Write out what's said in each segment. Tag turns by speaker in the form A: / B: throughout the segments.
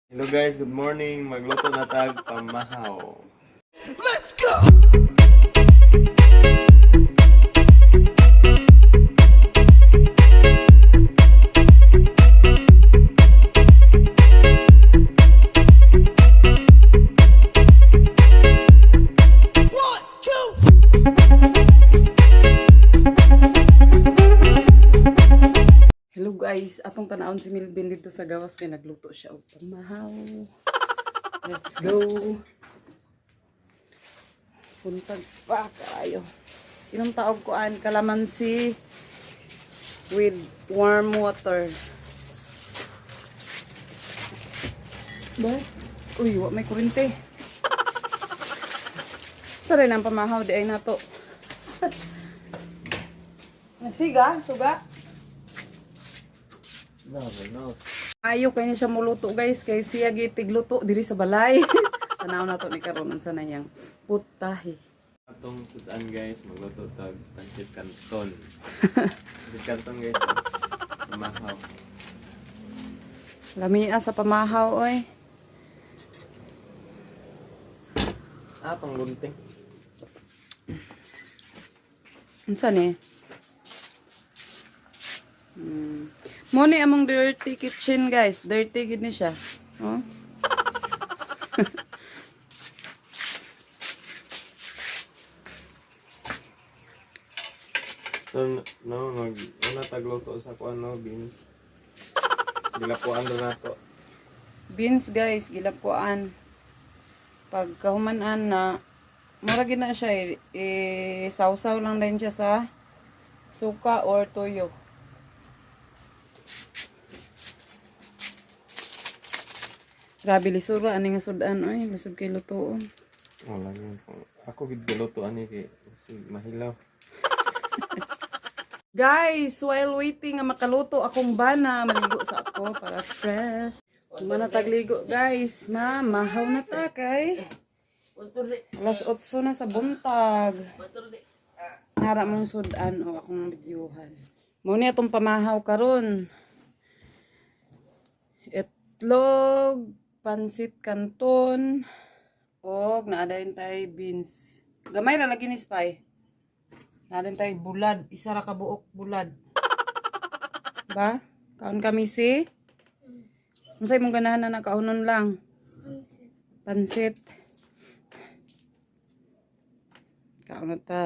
A: Hello guys, good morning. Magluto na tag pamahaw.
B: Hello guys, atong tanawon si Milvin dito sa gawas kay nagluto siya og pamahaw. Let's go. Puntag pa kaayo. Inom taog kuan kalamansi with warm water. Ba? Uy, wa may kurente. Sa rin ang pamahaw di ay nato. Nagsiga, suga.
A: No, no.
B: Ayo kay ni siya muluto guys kay siya gitigluto diri sa balay. Tanaw na to ni karon unsa na iyang putahe.
A: Atong sudan guys, magluto tag pancit canton. Pancit canton guys. Oh. Pamahaw.
B: Lamia sa pamahaw oy.
A: Ah, panggunting.
B: Unsa ni? Mo ni among dirty kitchen guys. Dirty gid ni siya. Oh.
A: So no, mag una tagluto sa kuan no, beans. Gilapuan do nato.
B: Beans guys, gilapkuan. Pagkahuman-an na mura gid na siya eh, eh, sawsaw lang din siya sa suka or tuyo. Grabe lisura ani nga sudan oy, lisod kay lutoon.
A: Wala yun. Ako gid giluto ani kay si mahilaw.
B: Guys, while waiting nga makaluto akong bana, maligo sa ako para fresh. Mana tagligo guys, ma, mahaw na ta kay. Alas 8 na sa buntag. Nara mong sudan o akong videohan. Mo ni atong pamahaw karon. Itlog, pansit canton, og naadayon tay beans. Gamay ra lagi ni Spy. Naadayon tay bulad, isa ra ka buok bulad. Ba? Kaon kami si? Unsay mong ganahan na nakaunon lang? Pansit. Kaon na ta.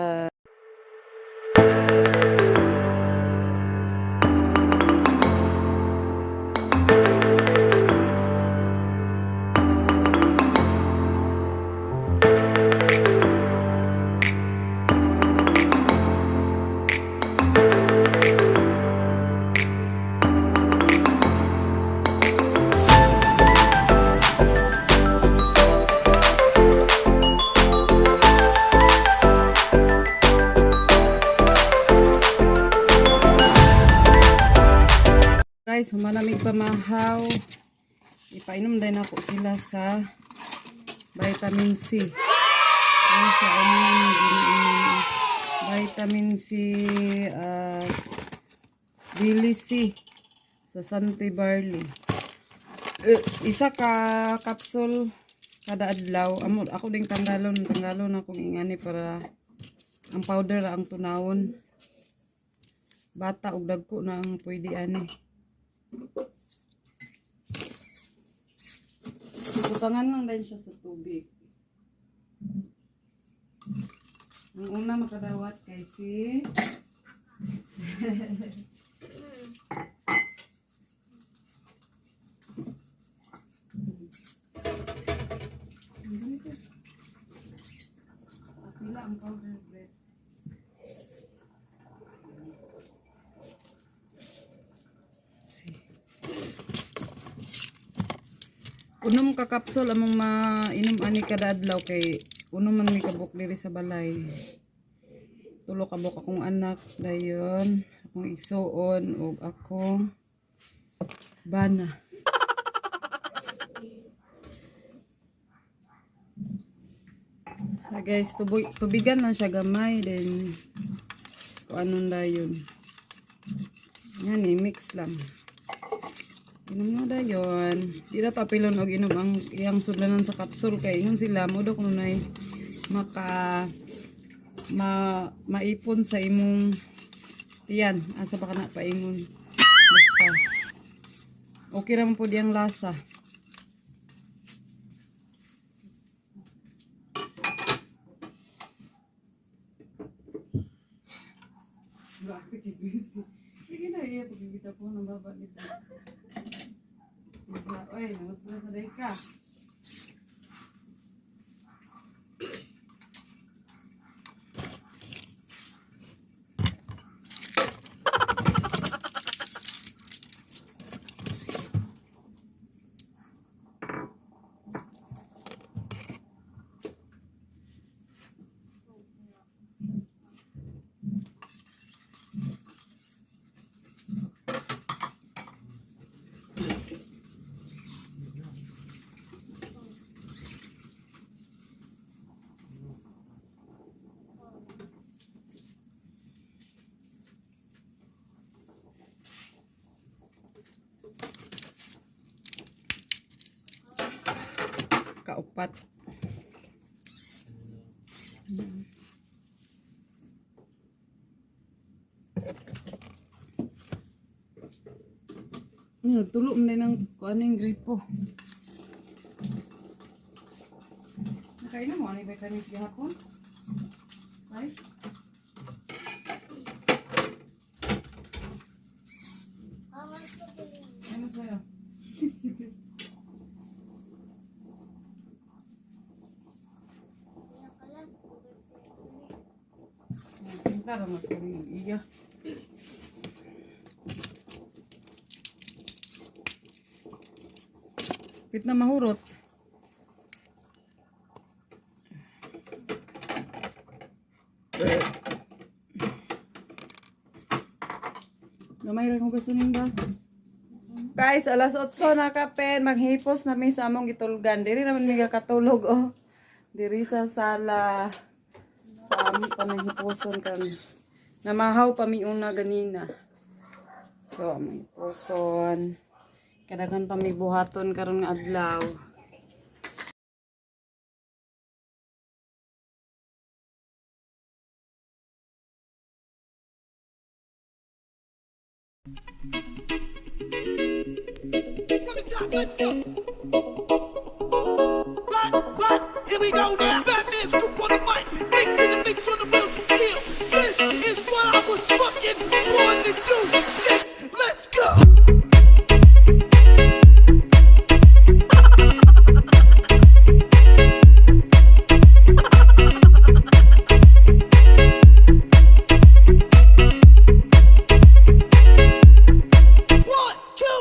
B: Guys, humalamig pa mahaw. Ipainom din ako sila sa vitamin C. Ayan siya, ano yung ginainom. Vitamin C, Billy C sa Santi Barley. Eh, isa ka capsule kada adlaw. Amo, ako ding tanggalon, tanggalon akong ingani para ang powder ang tunawon. Bata og dagko na ang pwede ani. Butangan lang din siya sa tubig. Ang una makadawat kay si Ang ganito. Pila ang powder bread. Si. Unom ka kapsol among mainom ani kada adlaw kay unom man mi kabuk diri sa balay. Tulo ka buok akong anak dayon, akong igsuon ug akong bana. Ah, guys, tubigan lang siya gamay then kung anong dayon. Yan, i-mix lang. Inom na dayon. Di na tapilon og inom ang iyang sudlanan sa kapsul kay ingon sila mo daw kuno nay maka maipon sa imong tiyan. Asa ba ka na paingon? Basta. Okay ra man po diyang lasa. Bakit kismis? Sige na, iya, pagkikita po ng baba nito. Diba? Oy, namas na sa day ka. Kaupat. Ano, tulo man din ang kuan yung gripo. Nakainom mo, ano vitamins gihapon? Ay? Ano sa'yo? Timpla ra man kami iya. Pit na mahurot. Gamay ra kung gusto ba? Guys, alas 8 na kapen, maghipos na mi sa among gitulgan. Diri naman mi katulog oh. Diri sa sala sa ami pa nang hiposon kan. Namahaw pa mi una ganina. So, among hiposon. Kadaghan pa mi buhaton karon nga adlaw.
C: From the top, let's go. But, here we go now. Batman scoop on the mic, mix in the mix on the wheels of steel. This is what I was fucking born to do. This, let's go. One, two.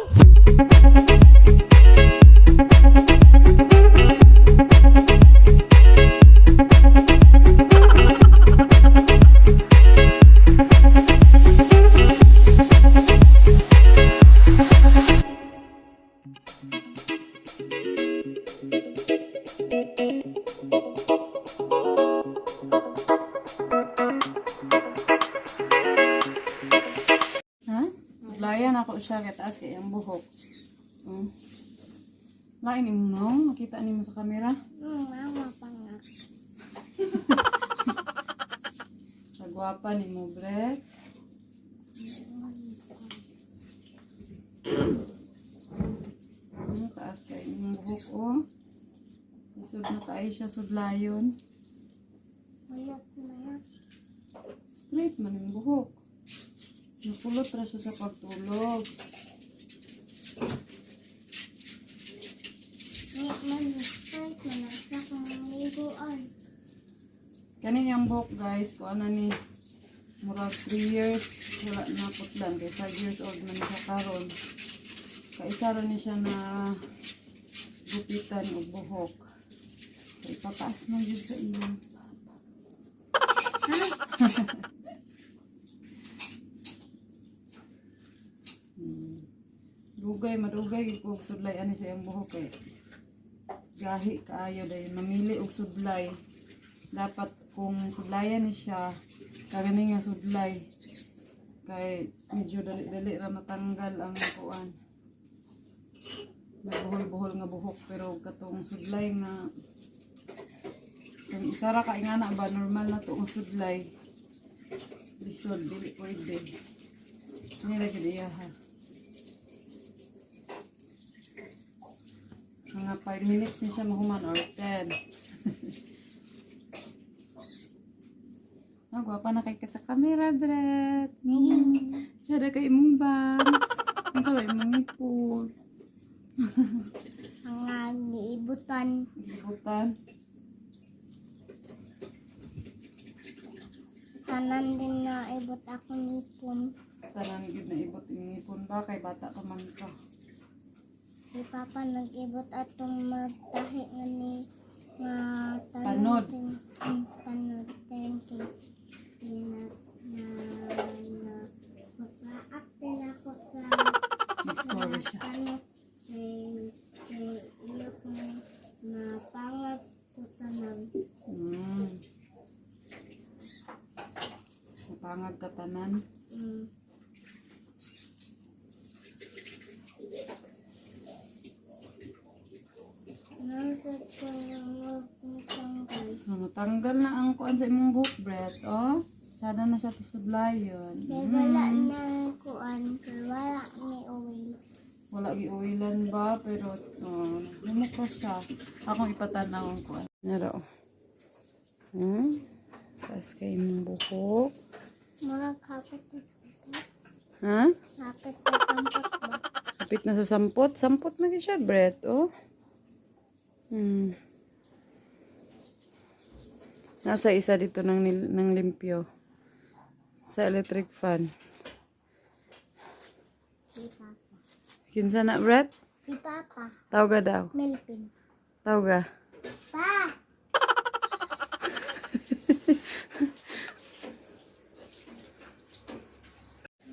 B: Ha? Sudlayan ako siya kay taas kay ang buhok. Oh. Lain imo no? Makita nimo sa kamera.
D: Mama pa nga.
B: Kagwapa nimo, bre. Ano, taas kay imong buhok oh. Isod na kay siya sudlayon.
D: Mayat, mayat.
B: Straight man yung buhok. Nakulot ra siya sa pagtulog.
D: Mayat man, straight man. Nasa kong liguan.
B: Kani yung buhok guys, kuan na ni murag 3 years wala na putlan kay 5 years old man siya karon. Kaisa ra ni siya na gupitan og buhok. Kay pataas man jud sa iyang papa. Dugay madugay gyud ko og sudlay ani sa iyang buhok kay gahi kaayo dahil mamili og sudlay. Dapat kung sudlayan ni siya kagani nga sudlay kay medyo dali-dali ra matanggal ang kuan. Buhol-buhol nga buhok pero katong sudlay nga kung isa ra ka ingana ba normal na to ang sudlay. Lisod dili pwede. Nira gid iya ha. Mga 5 minutes ni siya mahuman or 10. Ah, gwapa na kay ka sa camera, Brett. Tsada kay imong bangs. Ang sarap imong ipon.
D: Mga giibutan.
B: Gibutan.
D: Tanan din na ibot ako nipon.
B: Tanan gid na ibot imong ipon ba kay bata pa man ka.
D: Si Papa nag-ibot atong magtahi nga ni nga
B: Tanod.
D: Tanod din kay di na na na magpaak din ako sa
B: Next story siya.
D: tanod kay kay iyo kong mapangag ko tanan.
B: Napangag ka tanan.
D: Nangkot ko ng
B: So, natanggal na ang kuan sa imong buhok, Brett. Oh, tsada na siya tusudlayon.
D: Kay wala na kuan, kay wala ni oil.
B: Wala giuwilan ba, pero oh, lumok siya. Akong ipatanaw ang kuan. Naro. Taas kay imong buhok.
D: Mga kapit na
B: Ha?
D: kapit na tampot ba?
B: Kapit na sa sampot. Sampot na gid siya, Brett. Oh. Nasa isa dito ng, ng limpyo. Sa electric fan.
D: Si Papa.
B: Kinsa na, Brett?
D: Si Papa.
B: Tawga daw.
D: Melvin.
B: Tawga.
D: Pa!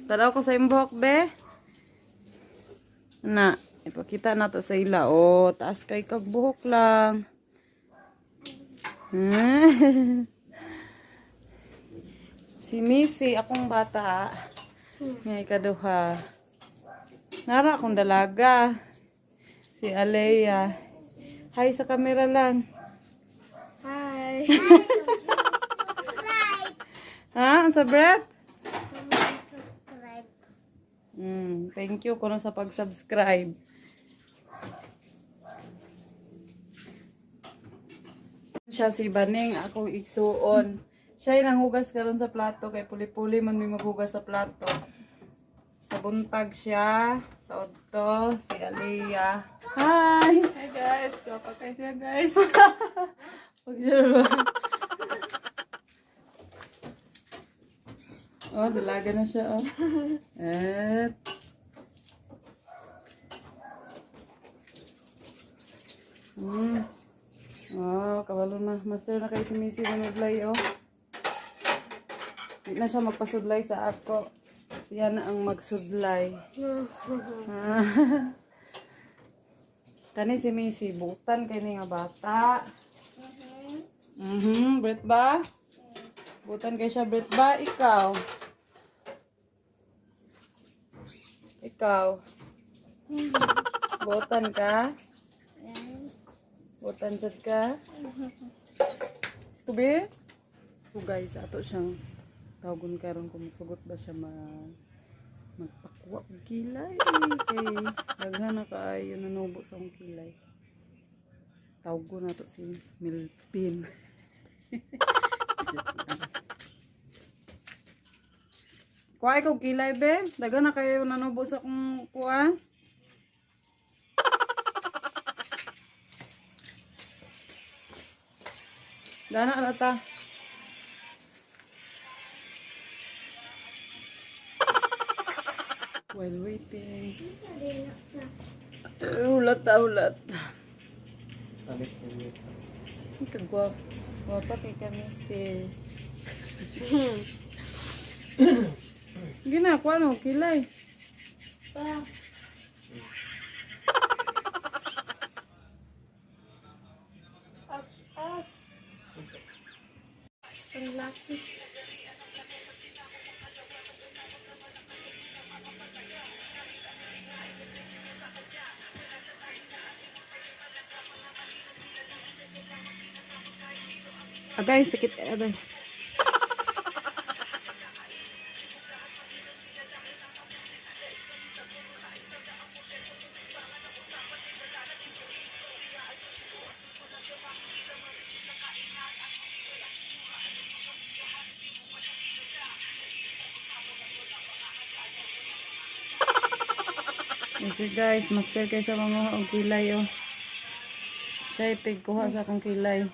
B: Tanaw ko sa imong buhok, be. Na, ipakita na to sa ila. Oh, taas kay kag buhok lang. Si Missy, akong bata. Ngay ikaduha. Nara akong dalaga. Si Alea. Hi sa camera lang.
D: Hi! Subscribe!
B: Ha? Ang sa breath?
D: Subscribe.
B: Thank you kuno sa pag-subscribe. Siya si Baning, akong igsuon. Siya yung nanghugas karon sa plato kay puli-puli man may maghugas sa plato. Sa buntag siya, sa odto, si Aliyah. Hi!
E: Hi guys, gwapa kayo siya guys.
B: Pag-share ba? Oh, dalaga na siya, oh. Et. Oh, kabalo na. Master na kay si Missy manudlay, oh. Di na siya magpasudlay sa ako. Siya na ang magsudlay. Kani si Missy, butan kay ni nga bata. Brett ba? Butan kay siya, Brett ba? Ikaw. Ikaw. Butan ka? Butan sad ka? Scooby? So guys, ato siyang tawagon karon kung musugot ba siya magpakuha og kilay kay daghan na kaayo nanubo sa akong kilay. Tawgon na to si Milpin. Kuha ikaw kilay be. Daghan na kayo nanubo sa akong kuan. Dana na ta. While waiting. Hulat ta, hulat.
A: Salit siya.
B: Ang kagwap. Gwapa kay kami si... Gina, kuha no, kilay.
D: Pa! Up, up. Ang laki.
B: Agay, sakit. Agay. Kasi guys, master kayo sa mga og kilay oh. Siya itig kuha sa akong kilay.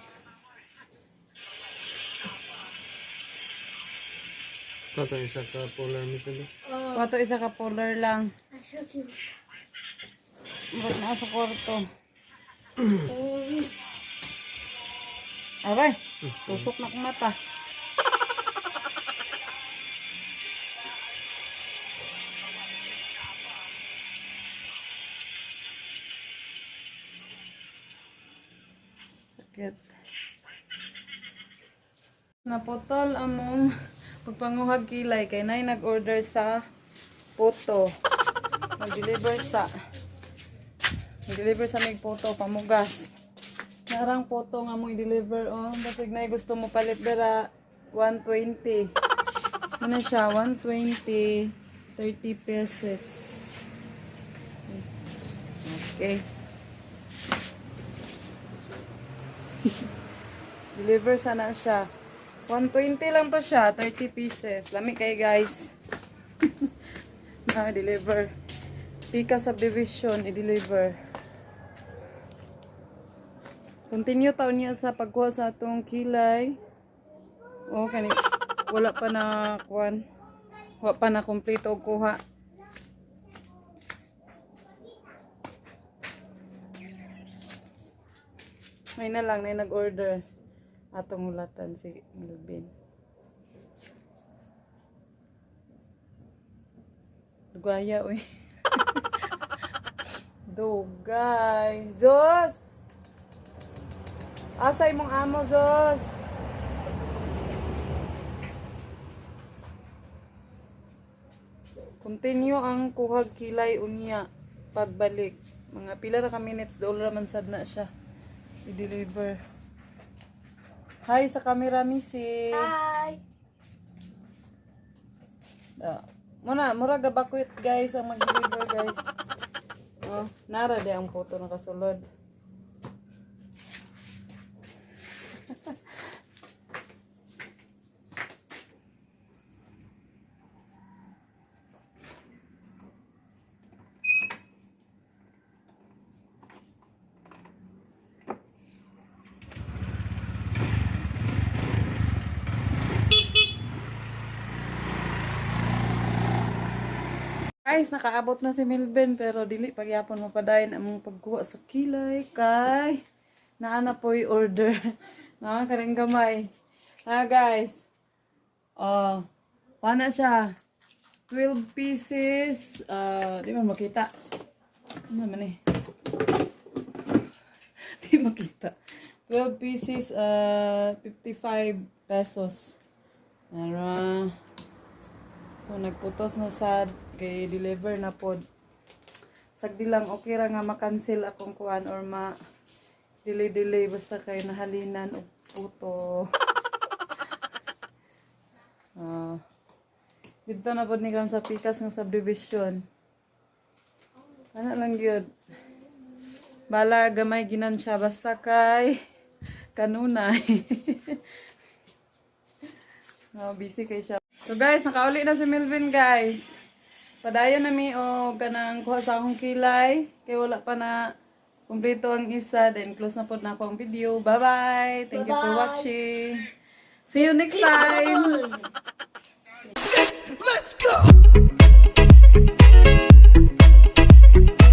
A: Kato isa ka polar mission ba?
B: Kwato isa ka polar lang.
D: Ah, so cute.
B: Ba't naa sa kwarto? Aray, tusok na akong mata. Sakit. Naputol among pagpanguhag kilay kay nay nag-order sa puto. Nag-deliver sa mig puto pamugas. Narang puto nga mo i-deliver oh. Basig nay gusto mo palit dira 120. Ano siya? 120 30 pesos. Okay. Deliver sana siya. 120 lang to siya, 30 pieces. Lami kay guys. Na deliver. Pika subdivision i-deliver. Continue taon niya sa pagkuha sa atong kilay. Oh, kani wala pa na kuan. Wala pa na kompleto og kuha. May na lang na nag-order atong ulatan si Melvin. Dugaya oy. Dugay. Zos! Asa imong amo, Zos? Continue ang kuhag kilay unya pagbalik. Mga pila ra ka minutes dool ra man sad na siya i-deliver. Hi sa camera, Missy.
D: Hi.
B: Ah, muna, mura gabakwit guys ang mag-deliver guys. Oh, nara di ang photo nakasulod. Guys, nakaabot na si Melvin pero dili pagyapon mapadayon among pagkuha sa kilay kay naa na po'y order. Na karing gamay. Ah guys. Oh, wala siya. 12 pieces. Ah, di man makita. Ano man eh? Di makita. 12 pieces, 55 pesos. Ara. So nagputos na sad kay deliver na pod. Sagdi lang okay ra nga ma-cancel akong kuan or ma delay delay basta kay nahalinan og puto. Ah. Dito na pod ni karon sa Pikas nga subdivision. Ana lang gyud. Bala gamay ginan siya basta kay kanunay. No, busy kay siya. So guys, nakauli na si Melvin guys. Padayon na mi og kanang kuha sa akong kilay kay wala pa na kumpleto ang isa, then close na pod na ako ang video. Bye-bye. Thank you for
D: Bye-bye.
B: watching. See you next time.
D: Bye.